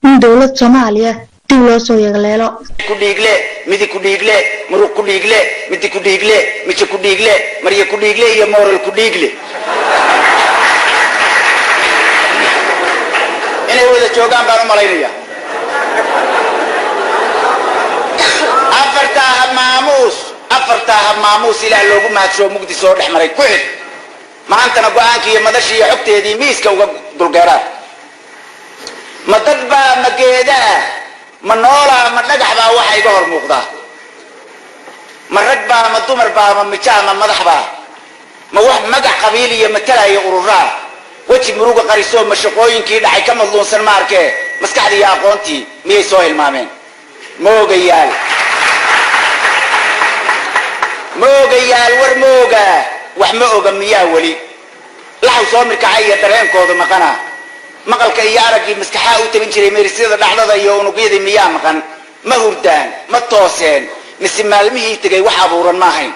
In dowlad Soomaaliya dib loo soo yagleelo. Kudhiigle, midi kudhiigle, muruq kudhiigle, midi kudhiigle, mije kudhiigle, maryo kudhiigle iyo moral kudhiigle inay wada joogaan baan u malaynaya. Afartaa hab maamuus, afartaa hab maamuus Ilaah loogu mahadsoo mugdi soo dhex maray ku xidh. Maantana go-aankii iyo madashii iyo xogteedii miiska uga dulgeeraan. Ma dad baa, ma geedaa, ma noolaa, ma dhagax baa waxa iga hor muuqdaa? Ma rag baa, ma dumar baa, ma mijaa, ma madax baa, ma wax magac qabiil iyo matalaya ururaa? Weji muruga qarisoo ma shaqooyinkii dhacay ka madluunsan ma arkee? Maskaxdii iyo aqoontii miyay soo hilmaameen? Moogayaal, moogayaal, war moogaa, wax ma oga miyaa? Weli laxaw soo mirkacay iyo dareenkooda maqana, maqalka iyo araggii maskaxaa u tabin jiray meerisyada dhacdada iyo unugyadii miyaa maqan? Ma hurdaan, ma tooseen, mise maalmihii tegay wax abuuran ma ahayn?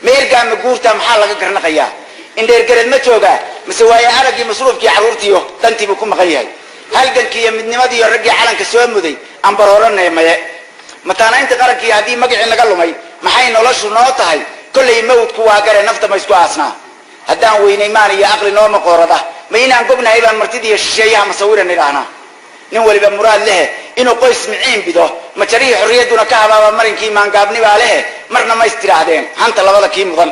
Meergaa ma guurtaa? Maxaa laga garnaqayaa? Indheergareed ma joogaa, mise waaye araggii masruufkii carruurtiiyo dantiibuu ku maqan yahay? Halgankii iyo midnimadiiyo raggii calanka soo muday ambarooranee maye? Mataanaynta qarankii haddii magacii naga lumay, maxay noloshu noo tahay? Kollay mawdku waa gare, nafta ma isku aasnaa? Haddaan weynay maan iyo aqli noo maqoorada, ma inaan gobnahay baan martidiiyo shisheeyaha masawiran idhaahnaa? Nin waliba muraad lehe inuu qoys miciin bido, majarihii xorriyadduna ka habaaba marinkii maangaabnibaa lehe. Marna ma istidhaahdeen hanta labada kii mudan?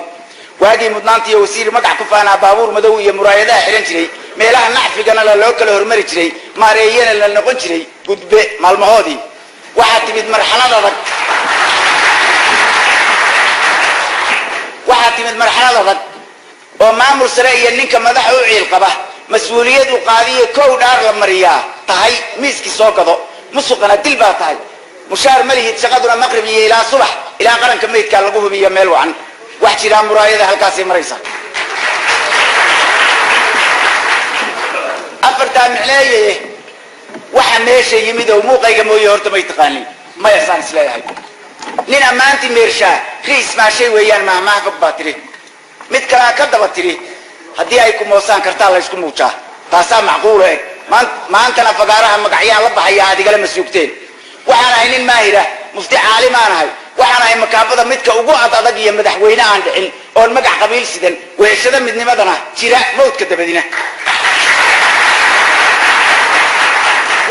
Waagii mudnaantiiyo wasiir magac ku faanaa baabuur madow iyo muraayadaha xihan jiray, meelaha nacfigana la loo kala hormari jiray, maareeyana la noqon jiray gudbe maalmahoodii. Waxaa timid marxalad adag, waxaa timid marxalad adag oo maamul sare iyo ninka madaxa u ciil qaba mas-uuliyad u qaadiyo kow dhaar la mariyaa tahay miiskii soo gado, musuqana dil baa tahay, mushaar ma lihid, shaqaduna maqrib iyo ilaa subax, ilaa qaranka maydkaa lagu hubiyo meel wacan. Wax jiraa muraayada halkaasay maraysa. Afartaa micneeye waxa meesha yimid oo muuqayga mooye horta may taqaanin maya saan isleeyahay. Nin ammaantii meershaa riis maashay weeyaan, mahmaah fog baa tiri, mid kalea ka daba tiri, haddii ay ku moosaan kartaa la ysku muujaa, taasaa macquulo eg. Maantana fagaaraha magacyaan la baxayaa adigala ma suugteen. Waxaan ahay nin maahira, mufti caalimaan ahay, waxaan ahay makaabada midka ugu ad adag iyo madaxweyne aan dhicin oon magac qabiil sidan, weheshada midnimadana jira mawdka dabadina.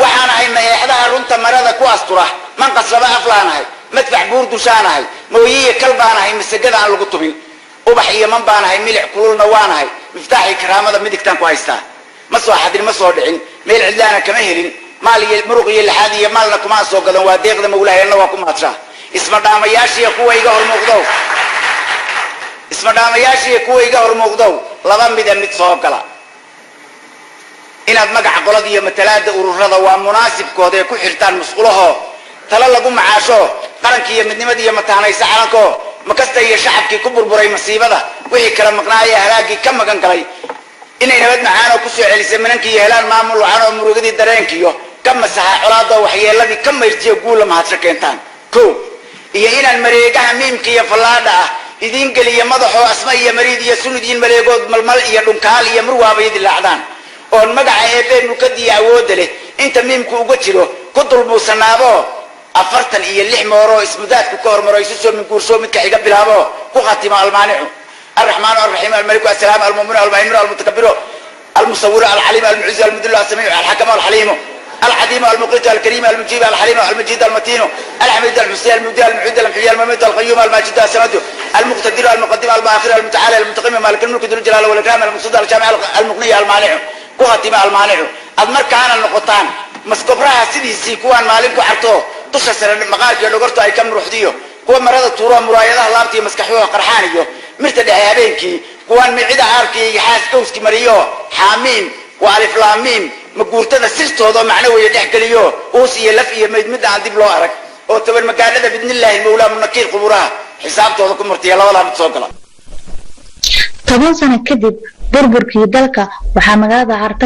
Waxaan ahay maeexdaha runta marada ku astura, manqas laba aflaan ahay, madfac buur dushaan ahay, mooyiya kal baan ahay, masagada aan lagu tubin, ubax iyo man baan ahay, milic kululna waan ahay, miftaaxii karaamada midigtaan ku haystaa. Ma soo xadin, ma soo dhicin, meel cidlaana kama helin, maal iyo muruq iyo lixaad iyo maalna kumaan soo gadan, waa deeqda mawlahayanna waa ku maadshaa. Isma dhaamayaashiiya kuwa iga hor muuqdow, isma dhaamayaashiiya kuwa iga hor muuqdow, laba mida mid soo gala. Inaad magaca qolada iyo matalaada ururada waa munaasibkooda ee ku xirtaan musqulaho talo lagu macaasho qarankii iyo midnimada iyo mataanaysa calanko, makasta iyo shacabkii ku burburay masiibada, wixii kala maqnaayee halaagii ka magan galay inay nabad macaanoo kusoo celisay minankii iyo helaan maamul wacan oo murugadii dareenkiyo ka masaxa colaadoo waxyeeladii ka mayrtiyo guulla mahadsho keentaan. Ko iyo inaan mareegaha miimka iyo fallaadha ah idiin geliya madaxoo asma iyo mariid iyo sunudiin maleegood malmal iyo dhunkaal iyo murwaabay dilaacdaan, oon magaca eebbe mulkadiiyo awoodda leh inta miimku uga jiro ku dulmuusanaabo 46 mooroo ismudaadku ka hormaro, isu soo minguursoo midka xiga bilaabo ku khatimo almaanicu alraxmaanu alraxiimu almaliku assalaamu almuuminu almuhayminu almutakabiru almusawiru alcaliimu almucizu almudillu alsamiicu alxakamu alxaliimu العديم المقيت الكريم المجيب الحليم المجيد المتين الحميد المحصي المبدي المعيد المحيي المميت القيوم الماجد السمد المقتدر المقدم المؤخر المتعالى المنتقم مالك الملك ذو الجلال والإكرام المقصود الجامع المغني المانع ku khatima almaanicu. Aad markaana noqotaan maskobraha sidiisii kuwaan maalin ku carto dusha sare maqaarkiiyo dhogortu ay ka muruxdiyo, kuwa marada tuuro muraayadaha laabta iyo maskaxuhu qarxaan iyo mirta dhexe habeenkii, kuwaan milcida aarkii iyo xaas gowski mariyo xaamiim waa aliflaamiim maguurtada sirtooda oo macno weeye dhex geliyo uus iyo laf iyo mayd midda aan dib loo arag oo taban magaalada bidnillaahi mawlaa munakiir qubuuraha xisaabtooda ku martiya. Labadaa mid soo gala. 10 sano kadib burburkii dalka waxaa magaalada Carta